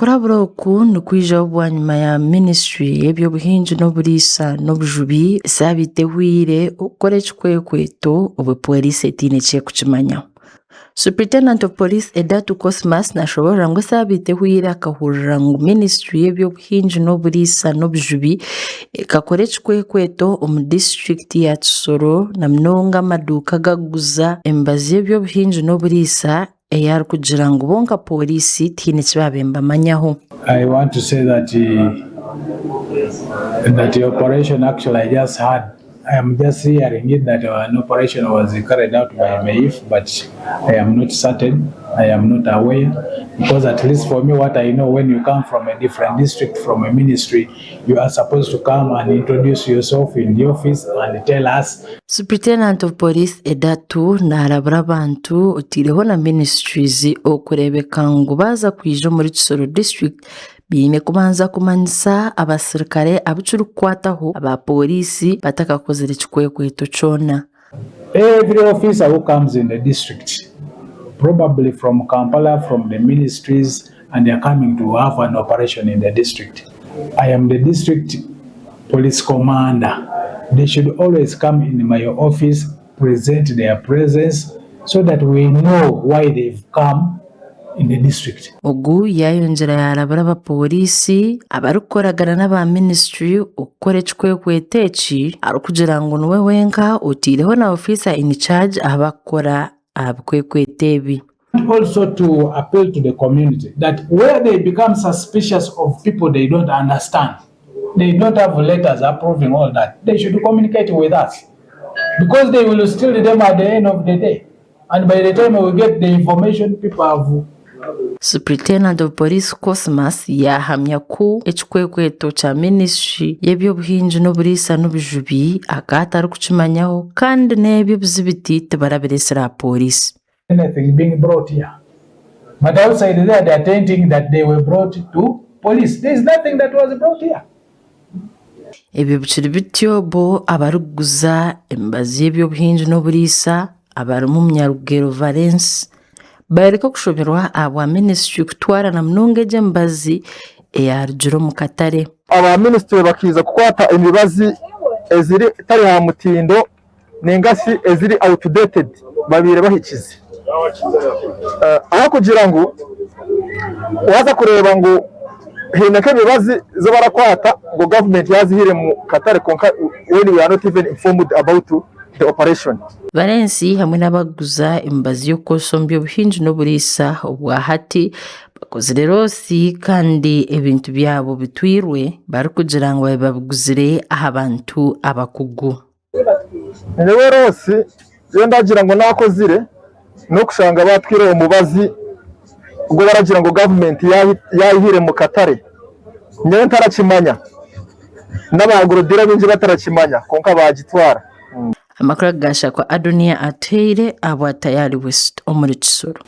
Okurabura oku nikwijaho bwanyima ya minisiture y'eby'obuhingi n'oburiisa n'obujubi esaabiiti ehweire okukora ekikwekweto obwo pooriisi etaine eki erikukimanyaho. Superintendent of Police Edatu Cosmas nashoboorora ngu esaabiiti ehweire akahurira ngu minisiture y'eby'obuhingi n'oburiisa n'obujubi ekakora ekikwekweto omu disiturikiti ya Kisoro na munonga amaduuka agakuguza emibazi y'eby'obuhingi n'oburiisa ei arikugira ngu bo nka pooriisi tihaine eki baabaire nibamanyaho. I want to say that that operation actually I just heard I am just hearing it that an operation was carried out by MEIF but I am not certain I am not aware because at least for me what I know when you come from a different district from a ministry you are supposed to come and introduce yourself in the office and tell us Superintendent of Police Edatu naarabura abantu otaireho na ministries okureebeka ngu baaza kwija omuri Kisoro district baine kubanza kumanyisa abasirikare abu kirikukwataho aba pooriisi batakakozire kikwekweto kyona. Every officer who comes in the district probably from Kampala from the ministries and they are coming to have an operation in the district. I am the district police commander. They should always come in my office, present their presence so that we know why they've come in the district. Ogu yaayongyera yaarabura abapooriisi abarikukoragana n'aba minisiture okukora ekikwekweto eki arikugira ngu niwe wenka otaireho na ofiisa in charge ahabakukora aha bikwekweto ebi. Also to appeal to the community that where they become suspicious of people they don't understand, they don't have letters approving all that, they should communicate with us because they will steal them at the end of the day and by the time we get the information people have Superintendent of Police Cosmas yaahamya ku ekikwekweto kya minisiture y'eby'obuhingi n'oburiisa n'obujubi akaba atarikukimanyaho kandi n'ebi ebizibiti tibarabireetsire aha pooriisi. anything being brought here but outside there they are tenting that they were brought to police there is nothing that was brought here. Ebyo bikiri bityo bo abarikuguza emibazi y'eby'obuhingi n'oburiisa abarimu Munyarugero Valens bayoreka okushoberwa ahabwa minisiture kutwara na munonga egyo emibazi eyarugire omu katare. Aba minisiture bakaija kukwata emibazi eziri tari aha mutindo ninga shi eziri outdated babaire bahikize. Ahakugira ngu waaza kureeba ngu haine nk'emibazi ezi barakwata ngu gavumenti yaazihire omu katare kwonka when we are not even informed about the operation. Valensi hamwe n'abarikuguza emibazi y'okukozesa omu by'obuhingi n'oburiisa obwa hati bakozire roosi kandi ebintu byabo bitwirwe barikugira ngu babiguzire aha bantu abakugu. Nyowe roosi ei ndagira ngu naakozire n'okushanga baatwire omubazi ogu baragira ngu gavumenti yaayihire omu katare. Nyowe ntarakimanya n'abaagurodiira baingi batarakimanya kwonka baagitwara. Amakuru aga gashakwa Adonia Atuhaire ahabwa Tayari West omuri Kisoro.